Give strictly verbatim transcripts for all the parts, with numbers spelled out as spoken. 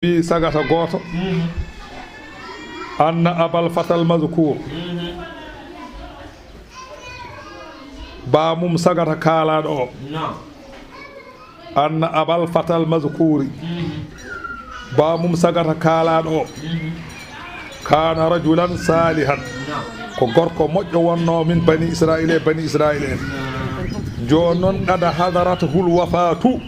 Wi sagata gooto, anna abal fatal mazkur, baamum sagata kaalaaɗo o. Anna abal fatal mazkuri, baamum sagata kaalaaɗo o. Kana rajulan salihan, ko gorko moƴƴo wonno min bani Israila e bani Israila en. Jooni noon, qad hadarat hul wafatu,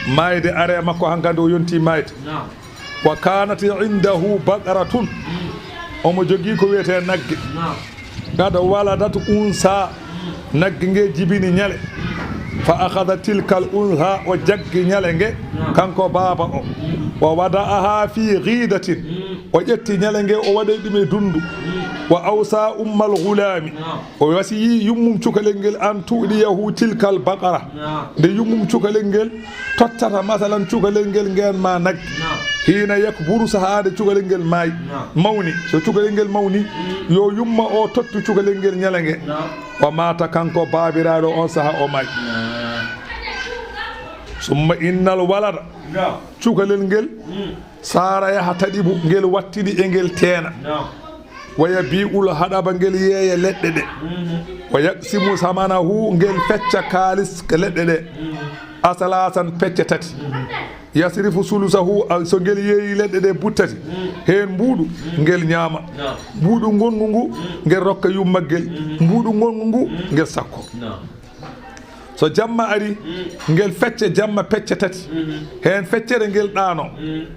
maayde are makko, hankadi o yonti maayde. Wa kanat indahu baqaratun, omo jogii ko wiyetee nagge. Qad waladat unsa, nagge nge jibini ñale. Fa akhadha tilkal unsa, o jaggi ñale nge, kanko baaba o. Wa wada'aha fi ghidatin, o ƴetti ñale nge, o waɗi ɗum e dundu. Wa awsa ummal ghulami, o wasiyii yummum cukalel ngel, an tu'diyahu tilkal baqara, nde yummum cukalel ngel tottata, masalan, cukalel ngel ngeen ma nagge. Hina yakburu, sahaa nde cukalel ngel maayi, mawni. So cukalel ngel mawni, yo yumma o tottu cukalel ngel ñale nge. Wa mata, kanko baabiraaɗo on saha o maayi. Summa innal walada, cukalel ngel, sara yaha taɗibu, ngel wattidi e ngel teena. Wa yabi'ul haɗaba, ngel yeeya leɗɗe ɗe. Wa yaqsimu samanahu, ngel fecca kaalis leɗɗe ɗe. Asalasan, pecce tati. Yasrifu sulusahu, a, so ngel yeeyi leɗɗe ɗe buttati, heen mbuuɗu, ngel ñaama. Mbuuɗu ngonngu ngu, ngel rokka yummagel. Mbuuɗu ngonngu ngu, ngel sakko. So jamma ari, ngel fecca jamma pecce tati. Heen feccere ngel ɗaano.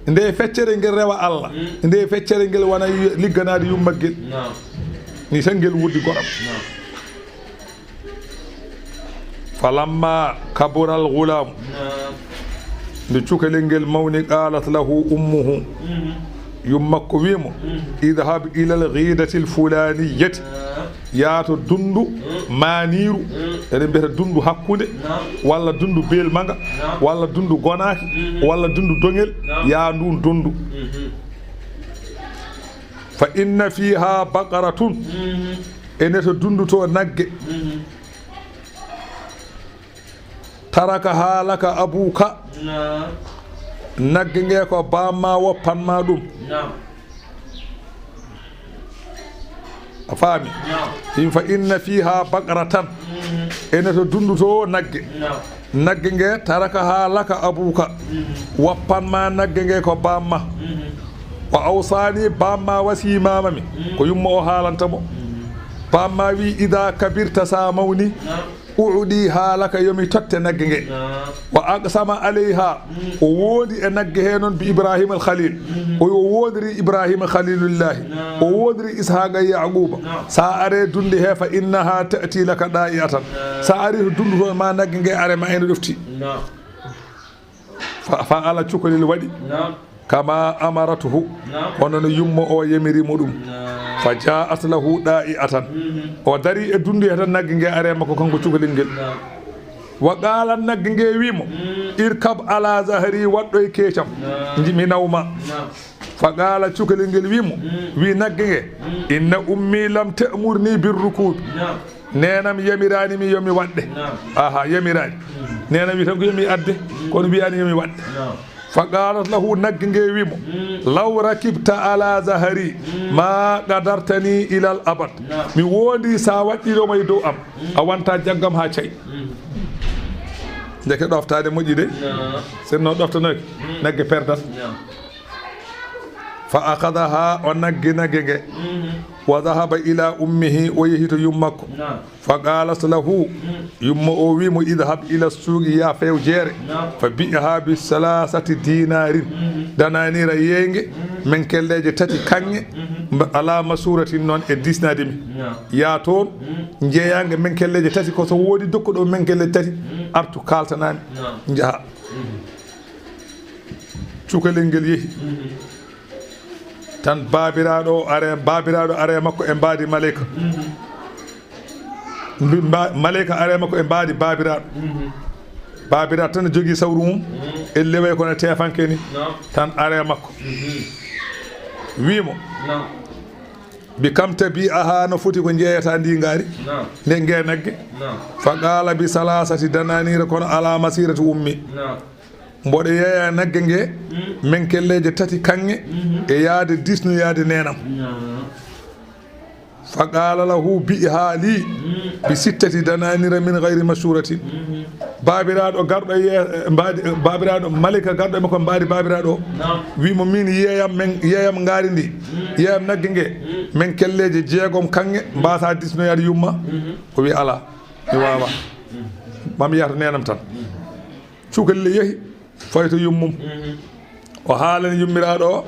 Nde feccere ngel rewa Allah. Nde feccere ngel wana yu-, ligganaade yummagel. Ni tan ngel wurdi goɗam. Falamma kabural gulaamu, nde cukalel ngel mawni, qalat lahu ummuhu, yummakko wi mo, idhab ilal ghidatil fulaniyati, yaa to dundu maaniiru, eɗen mbiyata dundu hakkunde, walla dundu belmaga, walla dundu gonaaki, walla dundu dongel, yaa ndun dundu. Fa inna fiha baqaratun, ene to dundu to nagge. Tarakaha laka abuka. Nagge nge ko bamma woppan ma ɗum. A faami? In fa inna fiha baqratan. Ene to dundu to nagge. Nagge nge, tarakaha laka abuka. Woppan ma nagge nge ko bamma. Wa awsani, bamma wasiyi mama mi. Ko yumma o haalanta mo. Bamma wi, ida kabirta, sa mawni, u'diha laka, yomi totte nagge nge. Wa aqsama alayha, o wondi e nagge he noon, bi Ibrahima al Khalil. O, o wondiri Ibrahima Khalilullahi. O wondiri Ishaqa e Yaquba. Sa are dunde he, fa innaha ta'ti laka da'iatan. Sa ari to dundu toon, ma nagge nge are ma ene ɗofti. Fa, fa ala cukalel waɗi. Kama amaratuhu, hono no yumma o yamiri mo ɗum. Fa ja'at lahu da'iatan. O dari e dundu he tan, nagge nge are makko, kanko cukalel ngel. Wa qalat, nagge nge wi mo, irkab ala zahri, waɗɗo e keecam. Nji-, mi nawma. Fa qala, cukalel ngel wi mo, wi nagge nge, inna ummi lam ta'murni bir rukubi. Neenam yamirani mi yomi waɗɗe. Aha, yamirani. Neenam wi tan ko yomi adde, kono wiyani yomi waɗɗe. Fa qalat lahu, nagge nge wi mo, law rakibta ala zahri ma qadartani ilal abad. Mi wondi sa waɗɗiɗoma e dow am, a wonta jaggam ha cay. Ndeke ɗoftaade moƴƴi de. Sinno ɗoftanoke, nagge perdat. Fa akhadaha, o naggi nagge nge. Wa dhahaba ila ummihi, o yehi to yummakko. Fa qalat lahu, yumma o wi mo, idhab ila suuqi, ya few jeere. Fa bi'ha bi salasati dinarin, dananira yeynge, menkelleje tati kaŋŋe, mba-, ala masuratin, noon e disnade mi. Ya toon, jeeyange menkelleje tati, ko so woodi dokkuɗo menkelleje tati, artu kaltanami, jaha. Cukalel ngel yehi. Tan baabiraaɗo o are, baabiraaɗo are makko e mbaadi maleyka. Mbi-, mba-, maleyka are makko e mbaadi baabiraaɗo. Baabiraaɗo tan jogii sawru mum, e lewey kono teefanke ni. Tan are makko. Wi mo, bi kam tabi'aha, no foti ko jeeyata ndi ngaari? Nde nge nagge? Fa qala, bi salasati dananira, kono ala masirati ummi. Mboɗo yeeya nagge nge, men kelleeje tati kaŋŋe, e yahde disnoyaade neenam. Fa qaala lahu, bi'i haa lii, bi sittati danaaniira min gayri mashuratin. Baabiraaɗo garɗo e yee-, mbaadi, baabiraaɗo, maleyka garɗo e makko mbaadi baabiraaɗo o, wi mo, min yeeyam, men yeeyam ngaari ndi, yeeyam nagge nge, men kelleeje jeegom kaŋŋe, mbaasaa disnoyaade yumma? O wi, alaa, mi waawaa. Maa mi yaha to neenam tan. Cukalel yehi, fawi to yummum. O haalani yummiraaɗo o.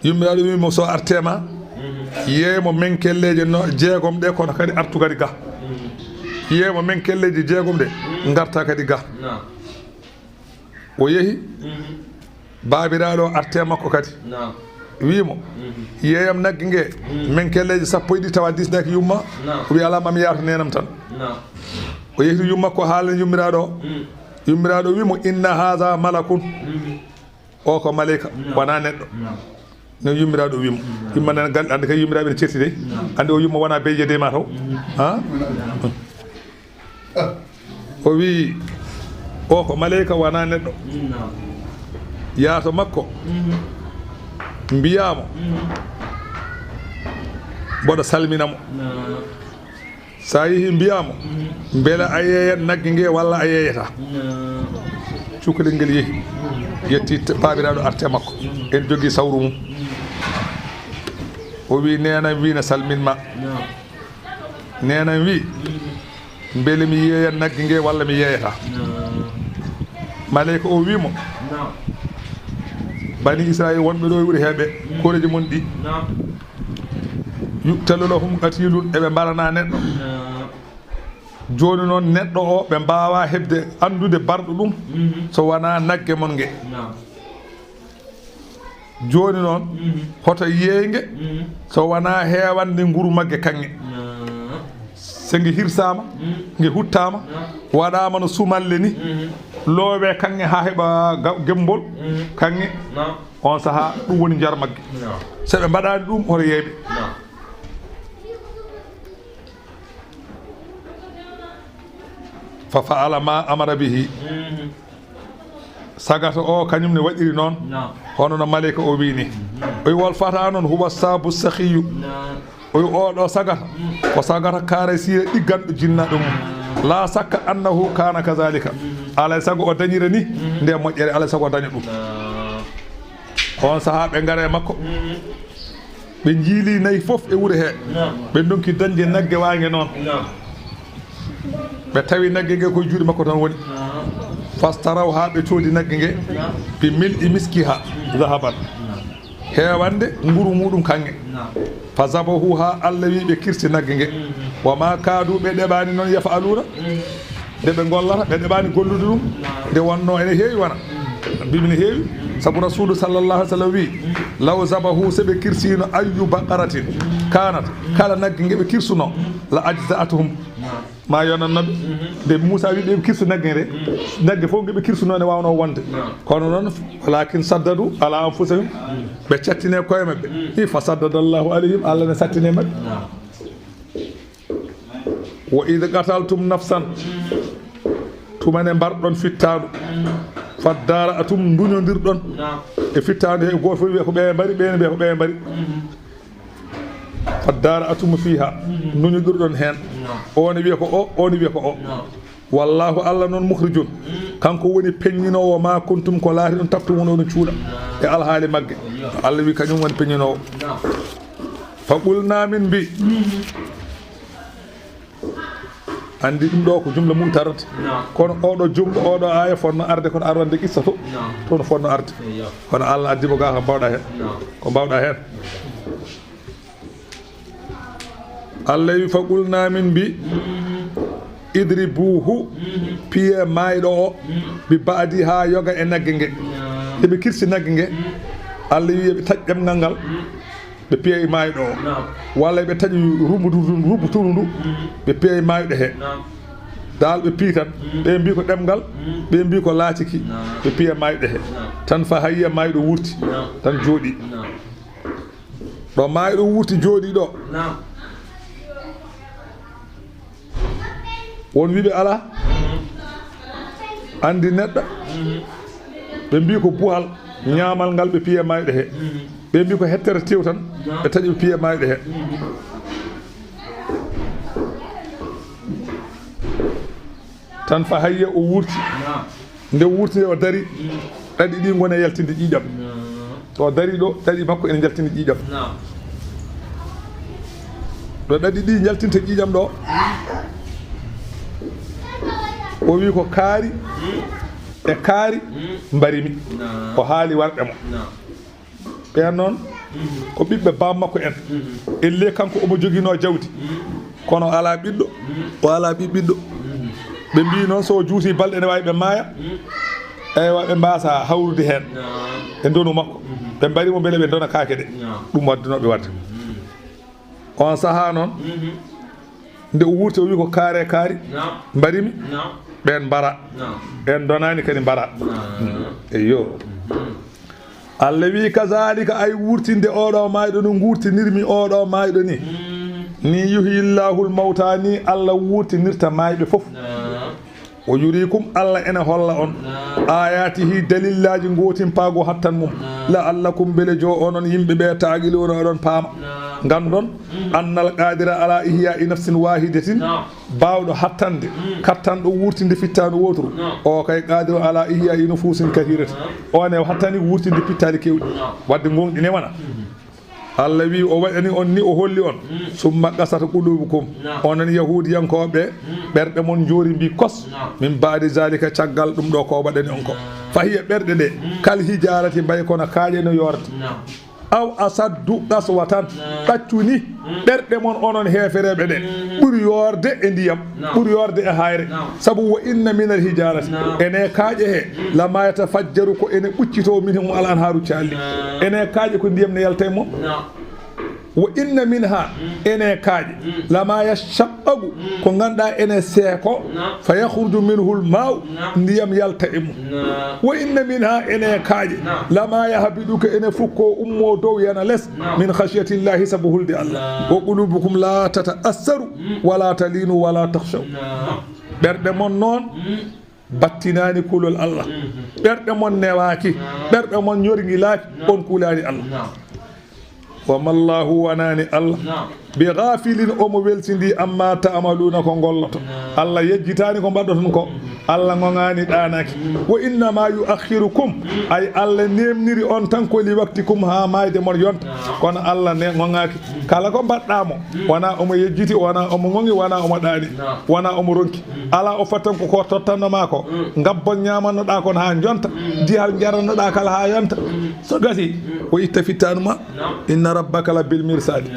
Yummiraaɗo wi mo, so artee ma, yeey mo men kelleeje no jeegom ɗe, kono kadi artu kadi ga. Yeey mo men kelleeje jeegom ɗe, ngarta kadi ga. O yehi, baabiraaɗo o artee makko kadi. Wi mo, yeeyam nagge nge, men kelleeje sappo e ɗiɗi tawa disnaaki yumma. O wi, alaa, maa mi yaha to neenam tan. O yehi to yumma makko, haalani yummiraaɗo o. Yummiraaɗo wi mo, inna haza malakun. O ko maleyka, wonaa neɗɗo. No yummiraaɗo wi mo. Yumma nana gal, andi kay yummiraaɓe ne cetti dey. Andi o yumma wonaa beyje dey ma taw. Ha? O wi, o ko maleyka, wonaa neɗɗo. Yaha to makko. Mbiyaa mo, mboɗo salmina mo. So a yehi, mbiyaa mo, mbele a yeeyat nagge nge walla a yeeyataa? Cukalel ngel yehi, yetti t-, baabiraaɗo artee makko. En jogii sawru mum. O wi, neenam wi na salmin ma. Neenam wi, mbele mi yeeyat nagge nge walla mi yeeyataa? Maleyka o wi mo, bani Israayil wonɓe ɗo e wuro heeɓe, koreeji mon ɗi, yuqtalu lahum qatilun, eɓe mbarana neɗɗo. Jooni noon, neɗɗo o, ɓe mbaawaa heɓde anndude barɗo ɗum, so wonaa nagge mon nge. Jooni noon, hoto yeey nge, so wonaa heewande nguru magge kaŋŋe. So nge hirsaama, nge huttaama, waɗaama no sumalle ni, loowee kaŋŋe haa heɓa ga-, gemmbol kaŋŋe, on sahaa ɗum woni njar magge. So ɓe mbaɗaani ɗum, hoto yeey ɓe. Fa fa'ala ma amara bihi. Sagata o kañum ne waɗiri noon, hono no maleyka o wiyi ni. O wi, wal fata noon huwa sabu sakhiyu. O wi, oɗo sagata ko sagata karasiya ɗigganɗo jinnaɗo mum. La sakka annahu kana kazalika. Alay sago o dañira ni nde moƴƴere, alay sago o daña ɗum. On sahaa ɓe ngara e makko. Ɓe njiili nayi fof e wuro he. Ɓe ndonki dañde nagge waange noon. Ɓe tawi nagge nge koye juuɗe makko tan woni. Fastaraw, haa ɓe coodi nagge nge. Bi mil'i miskiha zahaban. Heewande nguru muɗum kaŋŋe. Fa zabahu, haa Allah wi ɓe kirsi nagge nge. Wa ma kaadu, ɓe ɗeɓaani noon, yaf'aluuna, nde ɓe ngollata, ɓe ɗeɓaani gollude ɗum, nde wonno ene heewi wona. Mbiimi ne heewi, sabu Rasulu sallallahu alaihi wasallam wi, law zabahu, so ɓe kirsino ayyu baqaratin kanat, kala nagge nge ɓe kirsuno, la ajza'atuhum, ma yonanno ɓe. Nde Muusa wi ɓe kirsu nagge nde, nagge fof nge ɓe kirsuno ne wawno wonde. Kono noon, walakin saddadu ala anfusihim, ɓe cattine koye maɓɓe. Hi, fa saddada Allahu alayhim, Allah ne sattine maɓɓe. Wa idh qataltum nafsan, tuma nde mbarɗon fittaandu, faddara'tum, nduñondirɗon e fittaandu he, gooto fof wiya ko ɓe mbari, ɓeen mbiya ko ɓe mbari. Faddara'tum fiha, nduñondirɗon heen. O ne wiya ko o, o ne wiya ko o. Wallahu, Allah noon, mukhrijun, kanko woni peññinoowo ma kuntum, ko laatiɗon taktumuna oɗon cuuɗa e alhaali magge. Allah wi kañum woni peññinoowo. Fa qulna, min mbi, anndi ɗum ɗo ko jumla mu'tarad. Kono oɗo jumla, oɗo aaya fotno arde, kono arande qissa to, to no fotno arde. Kono Allah addi mo ga ko mbawɗa heen. Ko mbawɗa heen. Allah wi, fa qulna, min mbi, idribuhu, piye maayɗo o, bi ba'di, haa yoga e nagge nge. Eɓe kirsi nagge nge. Allah wi, eɓe taƴ ɗemngal ngal, ɓe piya e maayɗo o. Walla eɓe taƴi rubutu-, rubutu ndu, ɓe piya e maayɗo he. Dal ɓe piyi tan, ɓe mbi ko ɗemngal, ɓe mbi ko laaciki, ɓe piya maayɗo he. Tan fa hayya maayɗo wurti, tan jooɗi. Ɗo maayɗo wurti jooɗi ɗo. Naam. Won wiɓe alaa. Mhm. Anndi neɗɗo. Mhm. Ɓe mbii ko buhal ñaamal ngal ɓe piye maayɓe he. Ɓe mbii ko hettere tew tan ɓe taƴi ɓe piye maayɓe he. Tan fa hayya o wurti. Nde wurti nde o dari, ɗaɗi ɗi ngona yaltinde ƴiiƴam. To o dari ɗo, ɗaɗi makko ene njaltinde ƴiiƴam. Ɗo ɗaɗi ɗi njaltinta ƴiiƴam ɗo, o wi ko kaari e kaari mbari mi. O haali warɓe mo. Ɓeen noon ko ɓiɓɓe baam makko en. Ellee kanko omo joginoo jawdi, kono o alaa ɓiɗɗo, o alaa ɓiɓɓiɗɗo. Ɓe mbii noon so o juutii balɗe ene waawi ɓe maaya. Eywa, ɓe mbaasa hawrude heen e ndonu makko. Ɓe mbari mo mbele ɓe ndona kaake ɗe. Ɗum waddunoo ɓe waɗde. On sahaa noon, nde o wurti, o wi ko kaare kaari mbari mi, ɓeen mbara. Ɓeen ndonaani kadi mbara. Eyyo. Allah wi, kazalika, ay wurtinde oɗo maayɗo no ngurtinirmi oɗo maayɗo ni. Ni yuhyi llahul mawta, ni Allah wurtinirta maayɓe fof. O yurikum, Allah ene holla on ayatihi, dalillaaji gootimpaagu hattan mum. La'allakum, mbele jo onon yimɓe ɓe, taaqiluuna, oɗon paama. Nganndon, annal qadira ala ihya'i nafsin wahidatin, baawɗo hattande, kattanɗo wurtinde fittaandu wooturu, o kay qadiru ala ihya'i nufusin kathiratin. O ne hattani wurtinde pittaali keewɗi, wadde ngonɗi ne wona. Allah wi o waɗani on ni, o holli on. Summa qasat qulubukum, onon yahuudiyankooɓe, ɓerɗe mon njoori mbi kos. Min baadi zalika, caggal ɗum ɗo ko waɗani on ko. Fahiya, ɓerɗe ɗe, kal hijarati, mbayi kono kaaƴe no yoorde. Aw asaddu qaswatan, ɗaccuni ɓerɗe mon onon heefereeɓe ɗe, ɓuri yoorde e ndiyam, ɓuri yoorde e hayre. Sabu, wa inna min al hijarati, ene kaaƴe he, lama yatafajjaru, ko ene ɓuccito, minhum al anharu, caalli. Ene kaaƴe ko ndiyam ne yalta e mum. Wa inna minha, ene kaaƴe, lama yashaqqaqu, ko ngannduɗaa ene seeko, fa yakhruju minhu al ma'u, ndiyam yalta e mum. Wa inna minha, ene kaaƴe, lama yahbidu, ko ene fukko, ummo dow, yana les, min khashyati llahi, sabu hulde Allah. Wa qulubukum la tata'assaru, wala talinu, wala takhshaw. Ɓerɗe mon noon battinaani kulol Allah. Ɓerɗe mon newaaki, ɓerɗe mon ñorngilaaki, on kulaani Allah. Wa mallahu, wanaani Allah, bi ghafilin, omo welsindi, amma ta'maluna, ko ngolloton. Allah yejjitaani ko mbaɗɗoton ko. Allah ŋoŋaani, ɗaanaaki. Wa innama yu'akhirukum, ay Allah neemniri on tan ko li waqtikum, haa maayde mon yonta. Kono Allah ne ŋoŋaaki. Kala ko mbaɗɗaa mo, wona omo yejjiti, wona omo ŋoŋi, wona omo ɗaani, wona omo ronki. Alaa, o fottan ko ko tottanno maa ko. Ngabbon ñaamannoɗaa kon haa njonta. Dihal njarannoɗaa kala haa yonta. So gasi, o itta fittaandu ma. Inna rabbaka la bil mirsadi.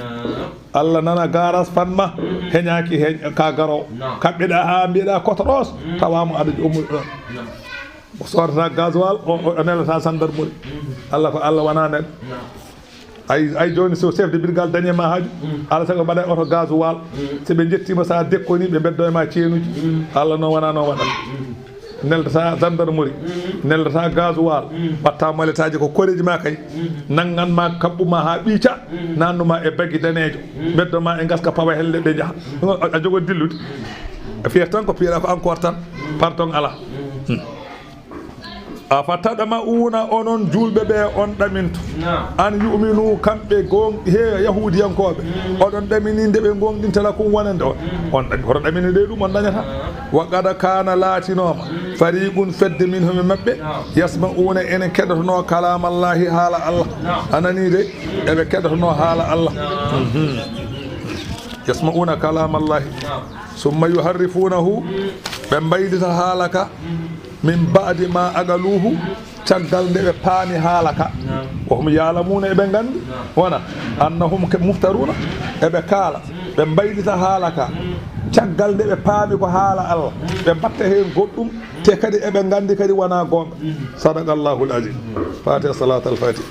Allah nana garas fan ma. Heñaaki heñ ka garo. Kaɓɓiɗaa haa mbiɗaa kotoɗoos. Tawaamo aɗa umri ɗon. O soodata gasoil, o, o, o nelata gendarmerie. Allah ko Allah wona neɗɗo. Ay, ay jooni so chef de brigade dañi ma haaju, ala sago mbaɗa oto gasoil. So ɓe njettiima, so a dekkoni, ɓe mbeddo e ma ceenuji. Allah noon wona noon waɗata. Neldata gendarmerie, neldata gasoil, ɓatta moletaji ko koreji ma kay. Nanngan ma, kaɓɓu ma haa ɓiica, nannu ma e bagi daneejo. Mbeddo ma e ngaska pawa helle ɓe njaha. A, a jogo dillude. A fiyata tan ko piyeɗa ko encore tan. Pardon ala. Hmm. Afa tadma'una, onon juulɓe ɓe, on ɗaminto an yu'minu, kamɓe gon-, he yahuudiyankooɓe, oɗon ɗamini nde ɓe gonɗinta lakum wonande on? On ɗami-, hoto ɗamini ɗe ɗum on dañata. Wa qad kana, laatinooma, fariqun, fedde, minhum, e maɓɓe, yasma'una, ene keɗotono, kalamallahi, haala Allah. A nani de, eɓe keɗotono haala Allah. Mhm. Yasma'una kalamallahi. Summa yuharrifunahu, ɓe mbaylita haala ka, min ba'di ma aqaluhu, caggal nde ɓe paami haala ka. Wa hum ya'lamuna, eɓe nganndi, wona, annahum ke-, muftaruna, eɓe kaala, ɓe mbaylita haala ka, caggal nde ɓe paami ko haala Allah, ɓe mbatta heen goɗɗum, te kadi eɓe nganndi kadi wona goonga. Sadaqallahul azim. Fatiha, salatul fatiha.